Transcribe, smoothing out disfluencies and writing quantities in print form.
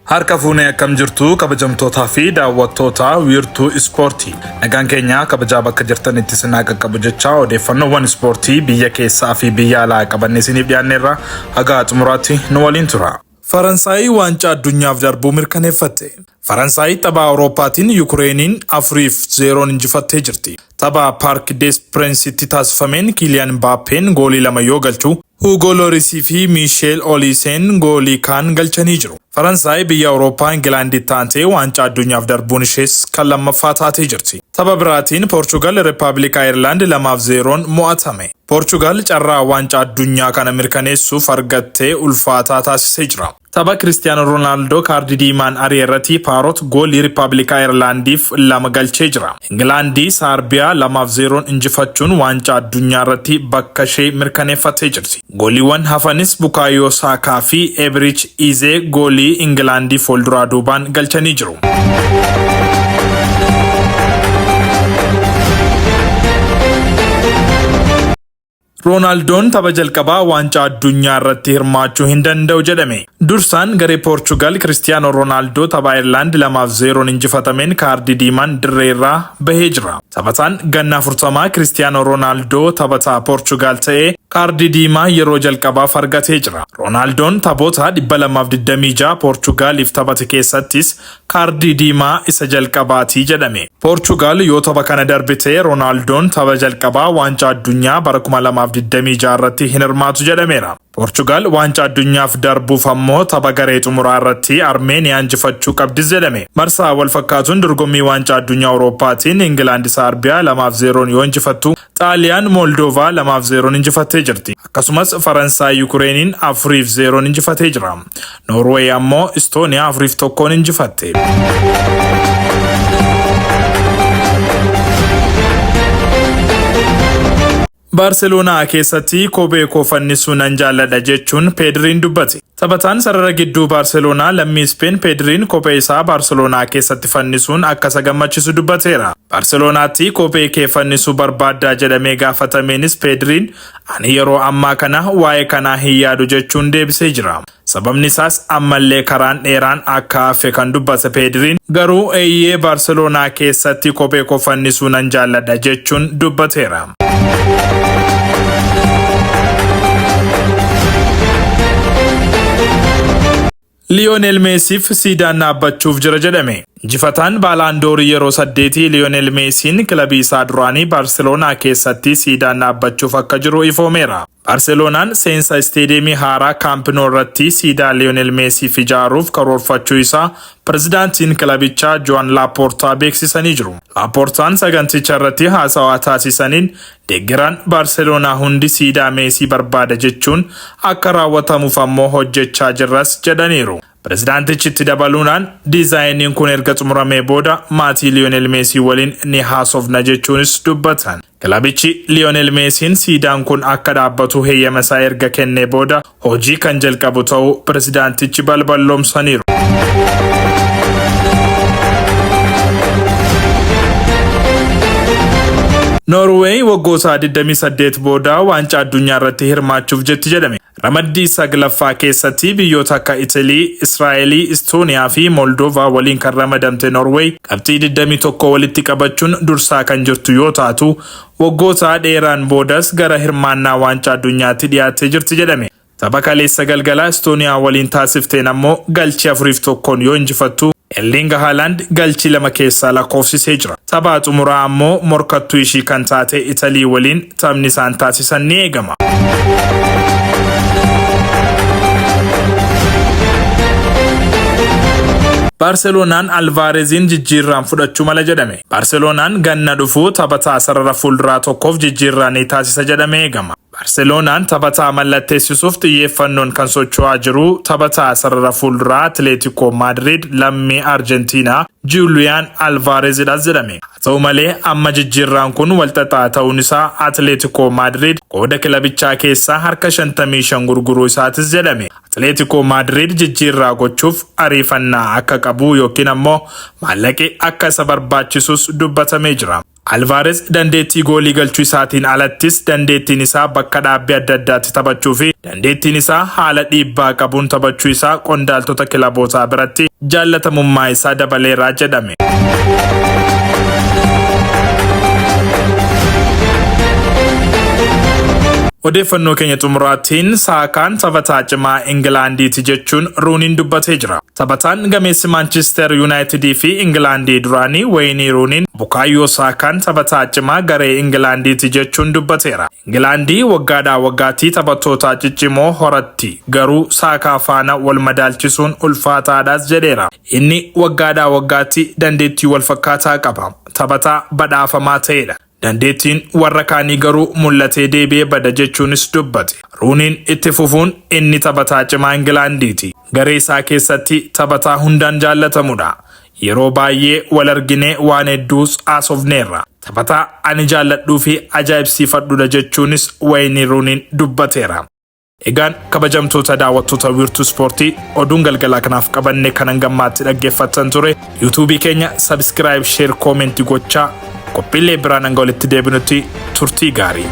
Harka fuunee akkam jirtu kabajamtootaa fi daawwattoota wiirtuu ispoortii. Nagaan keenya kabajaa bakka jirtanitti isin haa qaqqabu jechaa odeeffannoowwan ispoortii biyya keessaa fi biyya alaa qabannee isiniif dhiyaanneerra haga xumuraatti nu waliin tura. Faransaay waancaa addunyaaf darbuu mirkaneeffatte. Faransaay tapha Awurooppaatiin Yukureeniin 4 fi 0n injifattee jirti. Tapha Paark Des Pirensitti taasifameen Kiiliyaan Mbaappeen goolii 2 yoo galchu, Huugoo Loorisii fi Miisheel Oliiseen goolii kaan galchanii jiru. Faransaay biyya Awurooppaa Ingilaanditti aantee waancaa addunyaaf darbuun ishees kan lammaffaa taatee jirti. Tapha biraatiin Poorchugal Rippaablika Ayirlaand 2 fi 0n mo'atame. Poorchugaal carraa waancaa addunyaa kana mirkaneessuuf argatte ulfaataa taasisee jira. Tapha Kiristiyaanoo Roonaaldoo kaardii diimaan ari'e irratti Paarot goolii Rippaablika Ayirlaandiif 2 galchee jira. Ingilaandi Saarbiyaa 2 fi 0n injifachuun waancaa addunyaa irratti bakka ishee mirkaneeffattee jirti. Gooliiwwan hafanis Bukaayoo Saakaa fi Eebirich Iizee goolii Ingilaandiif walduraa duubaan galchanii jiru. Roonaaldoon tapha jalqabaa waancaa addunyaa irratti hirmaachuu hin danda'u jedhame. Dursaan garee Poorchugaal Kiristiyaanoo Roonaaldoo tapha Ayirlaand 2 fi 0n injifatameen kaardii diimaan dirree irraa bahee jira. Taphataan ganna 40 Kiristiyaanoo Roonaaldoo taphataa Poorchugaal ta'ee kaardii diimaa yeroo jalqabaaf argatee jira. Roonaaldoon taphoota 226 Poorchugaaliif taphate keessattis kaardii diimaa isa jalqabaati jedhame. Poorchugaal yoo tapha kana darbite Roonaaldoon tapha jalqabaa Waancaa Addunyaa bara 2026 irratti hin hirmaatu jedhameera. Poorchugaal Waancaa Addunyaaf darbuuf ammoo tapha garee xumuraa irratti Armeeniyaa injifachuu qabdis jedhame. Marsaa walfakkaatuun dorgommii Waancaa Addunyaa Awurooppaatiin Ingilaand Saarbiyaa 2 fi 0n yoo injifattu, Xaaliyaan Mooldoovaa 2 fi 0n injifattee jirti. Akkasumas Faransaay Yukureeniin 4 fi 0n injifatee jira. Noorweey ammoo Istooniyaa 4 fi 1n injifatte. Baarseloonaa keessatti kophee koo fannisuu nan jaalladha jechuun Peedriin dubbate. Taphataan sarara gidduu Baarseloonaa lammii Ispeen Peedriin kophee isaa Baarseloonaa keessatti fannisuun akka isa gammachisu dubbateera. Baarseloonaatti kophee kee fannisuu barbaaddaa jedhamee gaafatameenis Peedriin ani yeroo ammaa kana waa'ee kanaa hin yaadu jechuun deebisee jira. Sababni isaas ammallee karaan dheeraan akka hafe kan dubbate Peedriin, garuu eeyyee Baarseloonaa keessatti kophee koo fannisuu nan jaalladha jechuun dubbateera. Liyoonel Meesiif siidaan dhaabbachuuf jira jedhame. Injifataan Baalaandoorii yeroo saddeetii Liyoonel Meesiin kilabii isaa duraanii Baarseloonaa keessatti siidaan dhaabbachuuf akka jiru ifoomeera. Baarseloonaan seensa isteediyeemii haaraa Kaamp Nou irratti siidaa Liyoonel Meesiif ijaaruuf karoorfachuu isaa pirezidaantiin kilabichaa Joan Laapoortaa beeksisanii jiru. Laapoortaan saganticha irratti haasawaa taasisaniin Deggeraan Baarseloonaa hundi siidaa Meesii barbaada jechuun akka raawwatamuuf ammoo hojjechaa jirras jedhaniiru. Pirezidaantichi itti dabaluunaan diizaayiniin kun erga xumuramee booda maatii Liyoonel Meesii waliin ni haasofna jechuunis dubbatan. Kilabichi Liyoonel Meesiin siidaan kun akka dhaabbatu heeyyamasaa erga kennee booda hojii kan jalqabu ta'uu pirezidaantichi balballoomsaniiru. Noorweey waggoota 28 booda waancaa addunyaa irratti hirmaachuuf jetti jedhame. Ramaddii saglaffaa keessatti biyyoota akka Italii, Israa'elii, Istooniyaa fi Moldoovaa waliin kan ramadamte Noorweey qabxii 21 walitti qabachuun dursaa kan jirtu yoo taatu, Waggoota dheeraan boodas gara hirmaannaa Waancaa Addunyaatti dhiyaattee jirti jedhame. Tapha kaleessa galgala Istooniyaa waliin taasifteen ammoo galchii 4 fi 1n yoo injifattu, Erliing Haalaand galchii 2 keessaa lakkoofsisee jira. Tapha xumuraa ammoo morkattuu ishii kan taate Italii waliin taphni isaan taasisan ni eegama. Baarseloonaan Alvaareziin jijjiirraan fudhachuu mala jedhame. Baarseloonaan ganna dhufu taphataa sarara fuulduraa tokkoof jijjiirraa ni taasisa jedhamee eegama. Baarseloonaan taphataa mallatteessisuuf xiyyeeffannoon kan socho'aa jiru taphataa sarara fuulduraa Atileetikoo Maadriid lammii Arjentiinaa Juuliyaan Alvaarezidhas jedhame. Haa ta'u malee amma jijjiirraan kun walxaxaa ta'uun isaa Atileetikoo Maadriid qooda kilabichaa keessaa harka 55 gurguruu isaatis jedhame. Atileetikoo Maadriid jijjiirraa gochuuf ariifannaa akka qabu yookiin ammoo maallaqi akka isa barbaachisus dubbatamee jira. Alvaarez dandeettii goolii galchuu isaatiin alattis dandeettiin isaa bakka dhaabbii adda addaatti taphachuu fi dandeettiin isaa haala dhiibbaa qabuun taphachuu isaa qondaaltota kilabootaa biratti jaallatamummaa isaa dabaleera jedhame. Odeeffannoo keenya xumuraatiin Saakaan taphataa cimaa Ingilaandiiti jechuun Ruuniin dubbatee jira. Taphataan gameessi Maanchister Yuunaayitidii fi Ingilaandii duraanii Wayinii Ruuniin Bukaayyoo Saakaan taphataa cimaa garee Ingilaandiiti jechuun dubbateera. Ingilaandii waggaadhaa waggaatti taphattoota ciccimoo horatti, garuu Saakaa faana wal madaalchisuun ulfaataadhas jedheera. Inni waggaadhaa waggaatti dandeettii wal fakkaataa qaba. Taphataa badhaafamaa ta'edha. Dandeettiin warra kaanii garuu mul'atee deebi'ee bada jechuunis dubbate. Ruuniin itti fufuun inni taphataa cimaa Ingilaandiiti. Garee isaa keessatti taphataa hundaan jaallatamudha. Yeroo baay'ee wal arginee waan hedduus haasofneerra. Taphataa ani jaalladhuu fi ajaa'ibsiifadhudha jechuunis Wayinii Ruuniin dubbateera. Egaan kabajamtoota daawwattoota Wiirtuu Ispoortii, oduun galgalaa kanaaf qabanne kan hangammaatti dhaggeeffattan ture. Yuutuubii keenya subscribe, share, comment gochaa qophiilee biraan hanga walitti deebinutti turtii gaarii.